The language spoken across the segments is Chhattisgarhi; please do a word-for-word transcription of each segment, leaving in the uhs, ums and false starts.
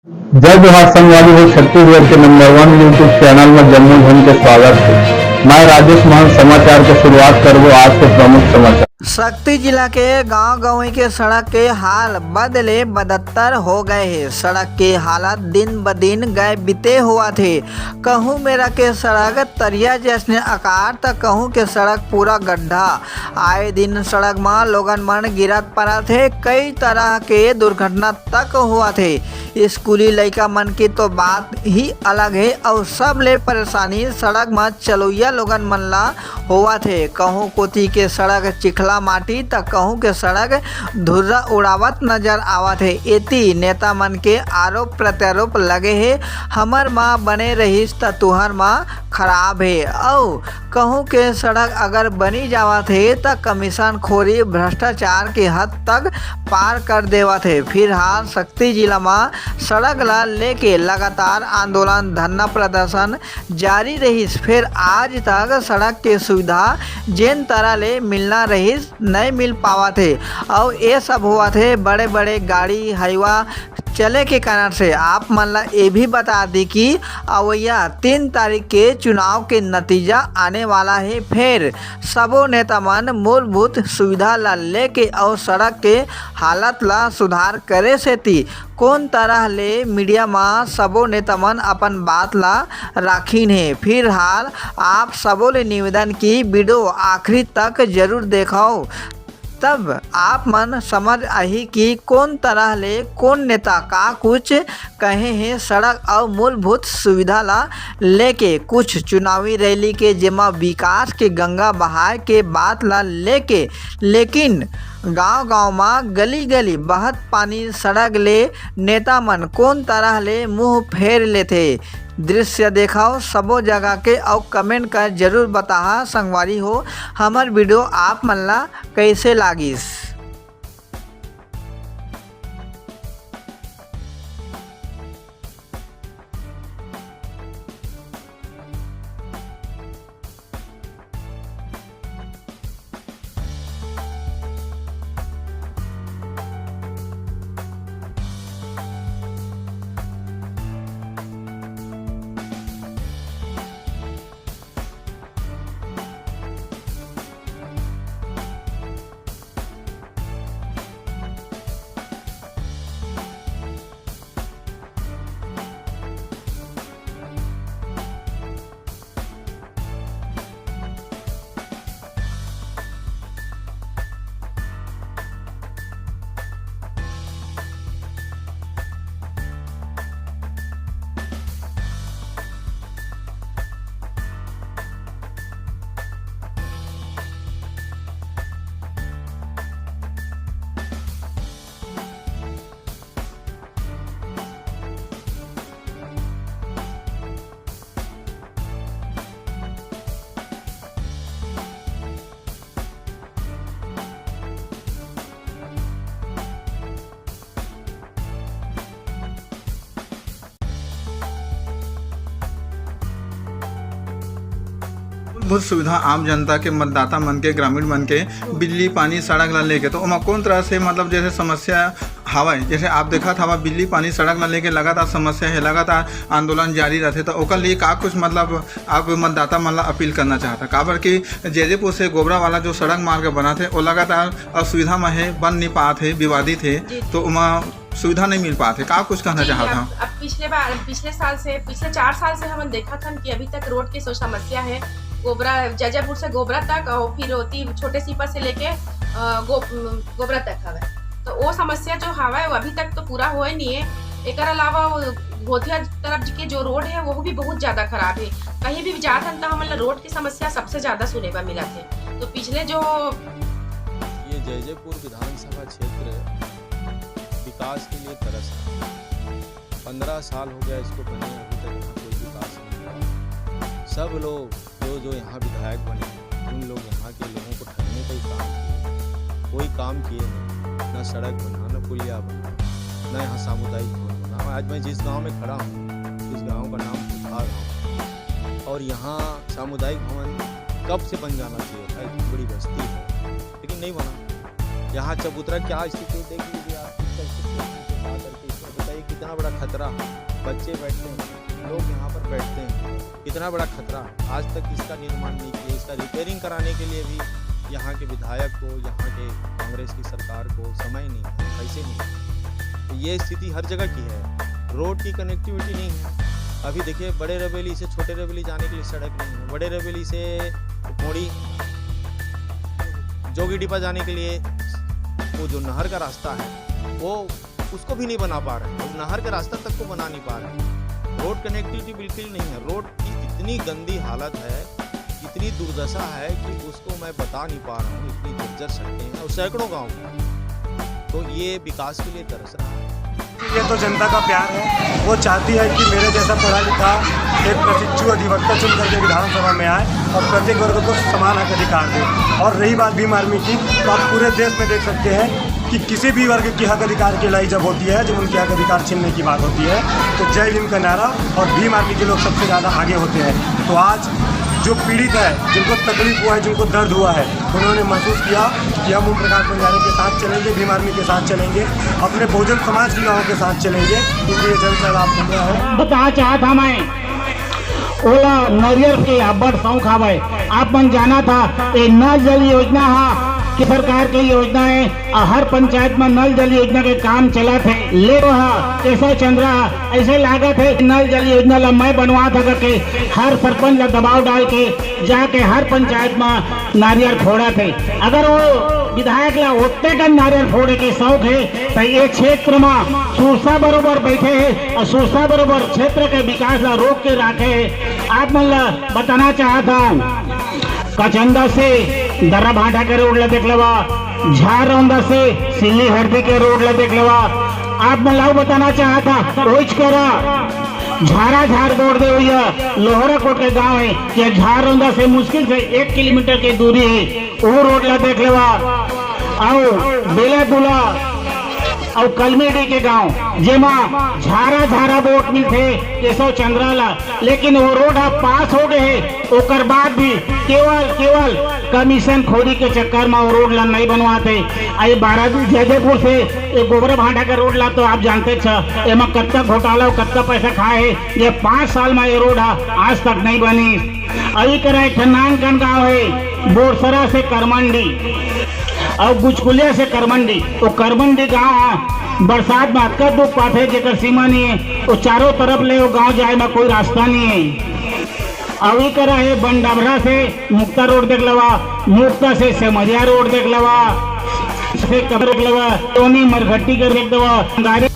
जय जोहार संगवारी हो, छत्तीसगढ़ के नंबर वन YouTube चैनल में जम्मो झन के स्वागत है। मैं राजेश महंत समाचार के शुरुआत करबो आज के प्रमुख समाचार। सक्ती जिला के गांव गंवई के सड़क के हाल बद ले बदत्तर हो गए हे। सड़क के हालत दिन ब दिन गए बीते होवत हे। कहूं मेरा के सड़क तरिया जैसने आकार, त कहूं के सड़क पूरा गड्ढा। आए दिन सड़क म लोगन मन गिरत परत हे, कई तरह के दुर्घटना तक होवत हे। स्कूली लइका मन के तो बात ही अलग हे, अउ सबले परेशानी सड़क म चलइया लोगन मन ला होवत हे। कहूं कोती के सड़क चिखला माटी, त कहूं के सड़क धुर्रा उड़ावत नजर आवत हे। एती नेता मन के आरोप प्रत्यारोप लगे हे, "हमर म बने रहिस, त तुहर म खराब हे।" अउ कहूं के सड़क अगर बनी जावत हे, त कमीशन खोरी भ्रष्टाचार के हद तक पार कर देवत हे। फिलहाल सक्ती जिला म सड़क ला लेके लगातार आंदोलन, धरना प्रदर्शन जारी रहिस। फेर आज तक सड़क के सुविधा जेन तरह ले मिलना रहिस, नइ मिल पावत हे। अउ ए सब होवत हे बड़े-बड़े गाड़ी, हाईवा चले के कारण से। आप मन ला ए भी बता दी कि अवइया तीन तारीख के चुनाव के नतीजा आने वाला हे। फेर सबो नेता मन मूलभूत सुविधा ला लेके अउ सड़क के हालत ला सुधार करे सेती कोन तरह ले मीडिया म सबो नेता मन अपन बात ला राखिन हे। फिलहाल आप सबो ले निवेदन कि वीडियो आखिरी तक जरूर देखव, तब आप मन समझ आही कि कोन तरह ले कोन नेता का कुछ कहे हे सड़क अउ मूलभूत सुविधा ला लेके। कुछ चुनावी रैली के, जेमा विकास के गंगा बहाए के बात ला लेके, लेकिन गांव-गांव म गली-गली बहत पानी सड़क ले नेता मन कोन तरह ले मुंह फेर लेथे। दृश्य देखव सबो जगह के अउ comment कर जरूर बताहा संगवारी हो, हमर वीडियो आप मन ला कइसे लागिस। मूलभूत सुविधा आम जनता के, मतदाता मन के, ग्रामीण मन के, बिजली, पानी, सड़क ला लेके, तो ओमा कोन तरह से, मतलब, जैसे समस्या हावय, जैसे आप देखत हवा, बिजली, पानी, सड़क ला लेके लगातार समस्या हे, लगातार आंदोलन जारी रहथे, तो ओकर लिए का कुछ, मतलब, आप मतदाता मन ला अपील करना चाहता? काबर कि जैजेपुर से गोबरा वाला जो सड़क मार्ग बनत हे, वो लगातार असुविधा में हे, बन नहीं पात हे, विवादित हे, जी। तो ओमा सुविधा नहीं मिल पात हे। का कुछ कहना जी, चाहत अब, हव? अब पिछले बार, पिछले साल से, पिछले चार साल से हमन देखत हन कि अभी तक रोड के सो समस्या है। गोबरा, जैजेपुर से गोबरा तक और फिर होती छोटे सीपा से लेके, अ, गो-, गोबरा तक हवय। तो वो समस्या जो हवय, वो अभी तक तो पूरा होए नहीं है। एकर अलावा वो घोथिया तरफ के जो रोड है, वो भी बहुत ज्यादा खराब है। कहीं भी जात हन, तो हमन ला रोड की समस्या सबसे ज्यादा सुने बर मिलत है। तो पिछले जो ये जैजेपुर विधानसभा क्षेत्र विकास के लिए तरस रहा है। पन्द्रह साल हो गया इसको बने, अभी तक यहाँ कोई विकास नहीं हुआ। सब लोग जो, जो यहाँ विधायक बने, उन लोग यहाँ के लोगों को ठगने का ही काम किए। कोई काम किए नहीं, ना सड़क बना, ना पुलिया बना, ना यहाँ सामुदायिक भवन बना। आज मैं जिस गांव में खड़ा हूँ, उस गांव का नाम भूखा गांव है। और यहाँ सामुदायिक भवन कब से बन जाना चाहिए था, इतनी बड़ी बस्ती है, लेकिन नहीं बना। यहाँ चबूतरा क्या स्थिति है, देख लीजिए आप, किस तरह से क्या करके, बताइए, कितना इतना बड़ा खतरा, बच्चे बैठते हैं, लोग यहाँ पर बैठते हैं, इतना बड़ा खतरा, आज तक इसका निर्माण नहीं किया। इसका रिपेयरिंग कराने के लिए भी यहाँ के विधायक को, यहाँ के कांग्रेस की सरकार को समय नहीं है, पैसे नहीं है। तो ये स्थिति हर जगह की है। रोड की कनेक्टिविटी नहीं है। अभी देखिए, बड़े रबेली से छोटे रबेली जाने के लिए सड़क नहीं है। बड़े रबेली से मोड़ी जोगीडिपा जाने के लिए वो जो नहर का रास्ता है, वो उसको भी नहीं बना पा रहे हैं, उस नहर के रास्ता तक को बना नहीं पा रहे हैं। रोड कनेक्टिविटी बिल्कुल नहीं है। रोड की इतनी गंदी हालत है, इतनी दुर्दशा है कि उसको मैं बता नहीं पा रहा हूँ। इतनी जर्जर सड़कें हैं और सैकड़ों गाँव हैं। तो ये विकास के लिए तरस रहा है। ये तो जनता का प्यार है। वो चाहती है कि मेरे जैसा पढ़ा लिखा एक प्रशिक्षु अधिवक्ता चुन करके विधानसभा में आए और प्रत्येक वर्ग को समान हक अधिकार दे। और रही बात भीम आर्मी की, तो आप पूरे देश में देख सकते हैं कि किसी भी वर्ग की हक अधिकार की लड़ाई जब होती है, जब उनके हक अधिकार छीनने की बात होती है, तो जय भीम का नारा और भीम आर्मी के लोग सबसे ज़्यादा आगे होते हैं। तो आज जो पीड़ित है, जिनको तकलीफ हुआ है, जिनको दर्द हुआ है, उन्होंने महसूस किया कि हम ओम प्रकाश बंजारे के साथ चलेंगे, भीम आर्मी के साथ चलेंगे, अपने बहुजन समाज की युवाओं के साथ चलेंगे। इसलिए जन सैलाब घूमना है। बताना चाहत हंव मैं, ओला नरियर के अब्बड़ शौक हवय। आप मन जानत हा, ये नल जल योजना हा के सरकार के योजना है। अउ हर पंचायत म नल जल योजना के काम चलत हे। ले हा केशव चंद्रा, ऐसे लागत हे नल जल योजना ला मैं बनवात हा करके हर सरपंच ला दबाव डाल के जाके हर पंचायत म नारियर फोड़त हे। अगर वो विधायक ला ओतने कन नारियर फोड़े के शौक हे, त ये क्षेत्र म सुरसा बरोबर बैठे हे अउ सुरसा बरोबर क्षेत्र के विकास ला रोक के राखे हे। आप मन ला बताना चाहत हंव, कचंदा से दर्रा भाटा के रोड ला देख लेवा, झार रौंदा से सिल्ली हरदी के रोड ला देख लेवा। आप मन ला अउ बताना चाहत हंव, ओइच करा झारा झार बोर्ड दे हुई लोहरा कोट के गांव है, ये झार रौंदा से मुश्किल से एक किलोमीटर की दूरी है। वो रोड ला देख लेवा, अउ बेला दुला अउ कलमेडी के गांव, जेमा झारा झारा वोट मिलथे केशव चंद्रा ला, लेकिन वो रोड ह पास हो गए हे, ओकर बाद भी केवल केवल कमीशन खोरी के चक्कर में वो रोड ला नहीं बनवाते। आई बारह जयदेवपुर से ये गोबरा भांडा का रोड ला तो आप जानते छ, एमा कत्ता घोटाला अउ कत्ता पैसा खाए हे। ये पाँच साल में ये रोड ह आज तक नहीं बनी। अभी करा एक ठन नानकन गांव है बोरसरा से करमंडी अउ गुचकुलिया से करमंडी। वो करमंडी गांव ह बरसात में अतका दुख पाथे जेकर सीमा नहीं है। वो चारों तरफ ले वो गांव जाए में कोई रास्ता नहीं है। अभी करा है बंडाबरा से मुक्ता रोड देख लेवा, मुक्ता से सेमरिया रोड देख लेवा, से कबर देख लेवा, टोनी मरघट्टी कर देख लेवा।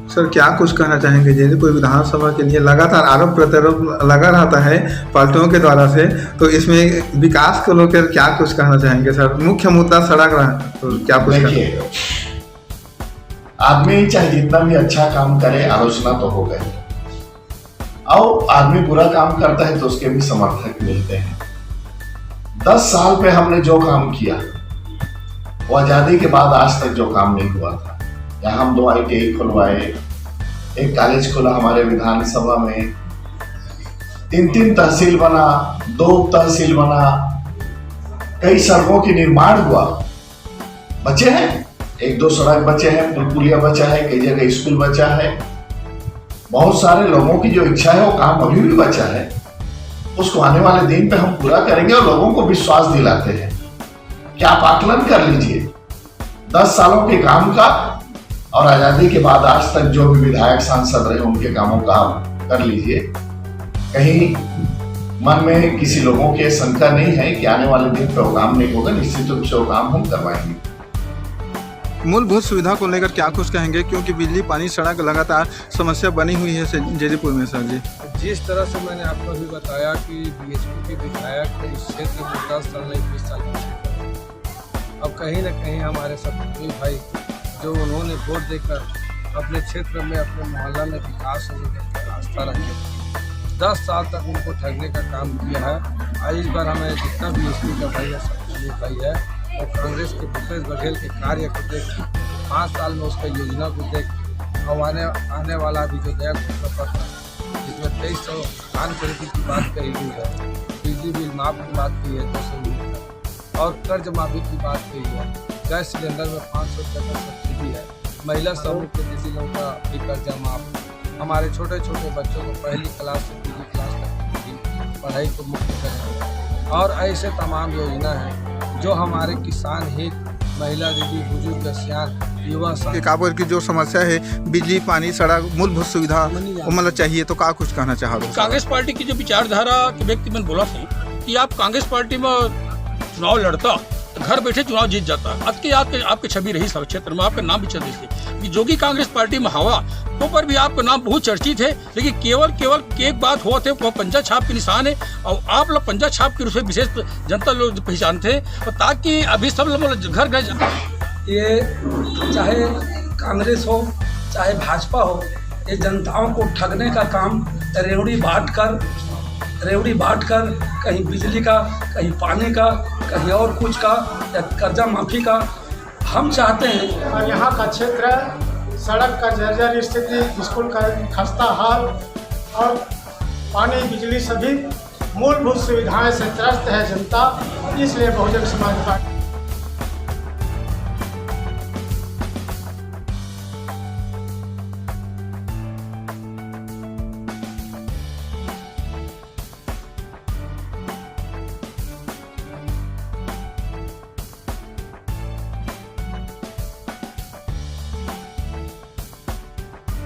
सर, क्या कुछ कहना चाहेंगे? जैसे कोई विधानसभा के लिए लगातार आरोप प्रत्यारोप लगा रहता है पार्टियों के द्वारा से, तो इसमें विकास को लेकर क्या कुछ कहना चाहेंगे सर? मुख्य मुद्दा सड़क रहा, तो क्या कुछ कहना? देखिए, आदमी चाहे जितना भी अच्छा काम करे, आलोचना तो होगा ही। और आदमी बुरा काम करता है तो उसके भी समर्थक मिलते हैं। दस साल पे हमने जो काम किया, वो आजादी के बाद आज तक जो काम नहीं हुआ था। यहाँ हम दो आईटीआई खुलवाए, एक कॉलेज खुला हमारे विधानसभा में, तीन तीन तहसील बना, दो उप तहसील बना, कई सड़कों की निर्माण हुआ। बचे हैं, एक दो सड़क बचे हैं, पुल पुलिया बचा है, कई जगह स्कूल बचा है। बहुत सारे लोगों की जो इच्छा है, वो काम अभी भी बचा है, उसको आने वाले दिन पे हम पूरा करेंगे और लोगों को विश्वास दिलाते हैं कि आप आकलन कर लीजिए दस सालों के काम का, और आजादी के बाद आज तक जो भी विधायक सांसद रहे, उनके कामों का आप कर लीजिए। कहीं मन में किसी लोगों के शंका नहीं है कि आने वाले दिन पे वो काम नहीं होगा, निश्चित रूप से वो काम हम करवाएंगे। मूलभूत सुविधा को लेकर क्या कुछ कहेंगे, क्योंकि बिजली, पानी, सड़क लगातार समस्या बनी हुई है से-, जयदेवपुर में सर जी। जिस तरह से मैंने आपको अभी बताया कि बीएसपी के विधायक इस क्षेत्र में दस साल नहीं, बीस साल पीछे, अब कहीं ना कहीं हमारे सपनेल भाई, जो उन्होंने वोट देकर अपने क्षेत्र में, अपने मोहल्ला में विकास होने का रास्ता रखे, दस साल तक उनको ठगने का काम किया है। और इस बार हमें जितना भी एसपी का भाई है, सपनेल भाई है, वो कांग्रेस के भूपेश बघेल के कार्य को देख, पाँच साल में उसका योजना को देख, और आने आने वाला भी जो नया घोषणा पत्र है, जिसमें तेईस सौ धान खरीदी की बात कही गई है, बिजली बिल माफ की बात की है, दो सौ यूनिट का, और कर्ज माफी की बात हुई है, गैस सिलेंडर में पाँच सौ रुपये का सब्सिडी है, महिला समूह के दीदी लोगों का भी कर्जा माफ, हमारे छोटे छोटे बच्चों को पहली क्लास से पीजी क्लास तक की पढ़ाई को मुफ्त करेंगे और ऐसे तमाम योजना है जो हमारे किसान हित, महिला दीदी, बुजुर्ग, सियान, युवा, कि काबर की जो समस्या है, बिजली, पानी, सड़क, मूलभूत सुविधा, ओमन ला चाहिए, तो का कुछ कहना चाहबे? कांग्रेस पार्टी की जो विचारधारा के व्यक्ति मन बोला थे कि आप कांग्रेस पार्टी में चुनाव लड़ता, घर बैठे चुनाव जीत जाता। आज के आपके, आपके छवि रही सब क्षेत्र में, आपका नाम भी चल देते कि जोगी कांग्रेस पार्टी में हवा, तो पर भी आपका नाम बहुत चर्चित है। लेकिन केवल, केवल एक बात होत हे, वो पंजा छाप के निशान है और आप लोग पंजा छाप के रूप में विशेष जनता लोग पहचानते हैं, और ताकि अभी सब लोग घर घर ये चाहे कांग्रेस हो, चाहे भाजपा हो, ये जनताओं को ठगने का काम, रेवड़ी बांट कर, रेवड़ी बांट कर कहीं बिजली का, कहीं पानी का, कहीं और कुछ का, या कर्जा माफी का। हम चाहते हैं और यहाँ का क्षेत्र, सड़क का जर्जर स्थिति, स्कूल का खस्ता हाल और पानी, बिजली, सभी मूलभूत सुविधाएं से त्रस्त है जनता, इसलिए बहुजन समाज पार्टी।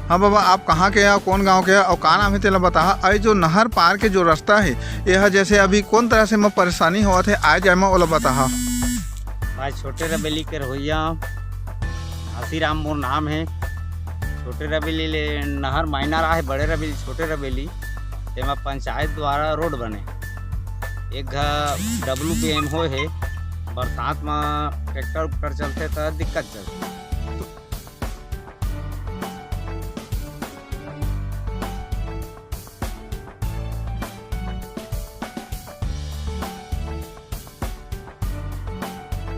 हाँ बाबा, आप कहाँ के हव, कौन गांव के हव, अउ का नाम हे, तेला बताहा। अउ जो नहर पार के जो रास्ता हे, एहा जैसे अभी कौन तरह से म परेशानी होवत हे आए जाए म, ओला बताहा। मैं छोटे रबेली के रहोइया हंसीराम मोर नाम हे। छोटे रबेली ले नहर माइनर आहे, बड़े रबेली, छोटे रबेली, तेमा पंचायत द्वारा रोड बने। एक घा डब्ल्यू बी एम होए हे, बरसात म ट्रैक्टर उक्टर चलथे त दिक्कत चलथे।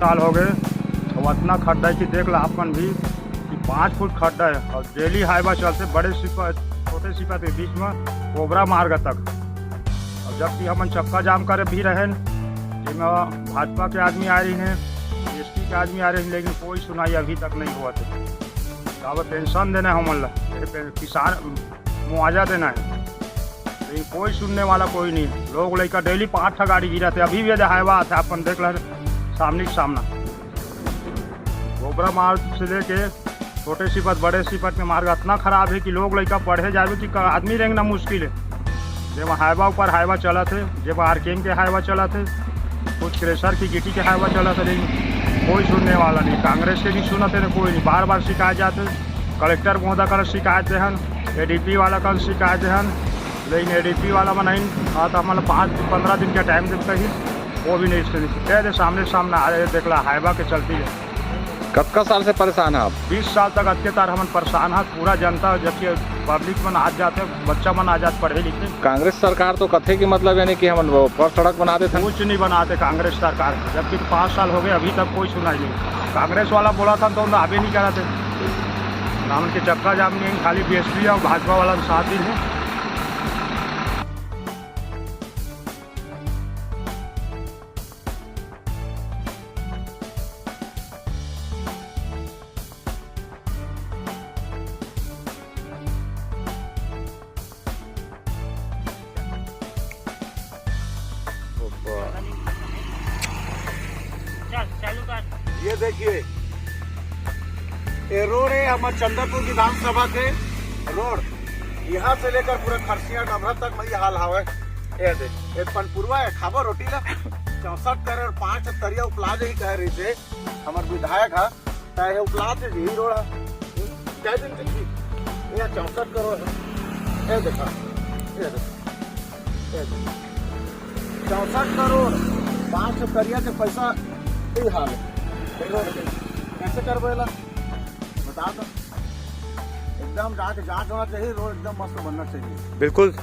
साल हो गए, अब अतना खड्डा हे कि देख ला आप मन भी कि पाँच फुट खड्डा हे और डेली हाईवा चलथे बड़े सिपत, छोटे सिपत के बीच में कोबरा मार्ग तक। और जबकि हमन चक्का जाम करे भी रहेन, जेमा भाजपा के आदमी आए रहिन, एसपी के आदमी आए रहिन, लेकिन कोई सुनाई अभी तक नहीं होवत हे। अब पेंशन देना हे हमन ला, ये पे-, किसान मुआवजा देना हे, लेकिन कोई सुनने वाला कोई नहीं। लोग लइका डेली पाँच ठा गाड़ी गिरत हे, अभी भी हाईवा आथे, अपन देख ला सामने के सामना। कोबरा मार्ग से लेके छोटे सिपत, बड़े सिपत के मार्ग अतना खराब हे कि लोग लइका पढ़े जाबे कि क-, आदमी रेंगना मुश्किल हे। जेमा हाईवा ऊपर हाईवा चलत हे, जेमा आरकेएम के हाईवा चलत हे, कुछ क्रेशर की गिट्टी के हाईवा चलत हे, लेकिन कोई सुनने वाला नहीं। कांग्रेस के नहीं सुनत हे, कोई नहीं। बार बार शिकायत जात हे, कलेक्टर महोदय करा शिकायत देहन, एडीपी वाला करा शिकायत देहन, लेकिन एडीपी वाला मन नहीं। हाँ, तो हमन ला पाँच, पन्द्रह दिन के टाइम देत कही, वो भी नहीं सुनी। कह दे सामने सामने आ रहे, देख ला, हाईवा के चलती है। कतका साल से परेशान हे आप? बीस साल तक अतके तार हमन परेशान हन, पूरा जनता, जबकि पब्लिक मन आज जाथे, बच्चा मन आज जात पढ़े लिखे। कांग्रेस सरकार तो कथे कि मतलब यानी कि हमन वो पर सड़क बना देथन। कुछ नहीं बनाते कांग्रेस सरकार, जबकि पाँच साल हो गए, अभी तक कोई सुनाई नहीं। कांग्रेस वाला बोला था तो आबे नहीं करा थे। हमन के चक्का जाम नहीं, खाली बीएसपी और भाजपा वाला साथ दिन है। चल, चालू कर। ये देखिए, ये रोड है हमारे चंद्रपुर विधानसभा के रोड, यहाँ से लेकर पूरा खरसिया डभरा तक वही हाल हावे। ये देख, ये पनपुरवा है, खाबो रोटी ला। चौसठ करोड़ पाँच तरिया उपला दे कह रही थे हमारे विधायक हा, चाहे उपला दे यही रोड हा। क्या दिन की थी? ये चौसठ करोड़ है। ये देखा, ये देखा, ये देखा। चौसठ करोड़ पाँच सौ करिया के पैसा यही हाल है। ये रोड के कैसे करबेला? बता दो। एकदम जाके जांच होना चाहिए, रोड एकदम मस्त बनना चाहिए। बिल्कुल।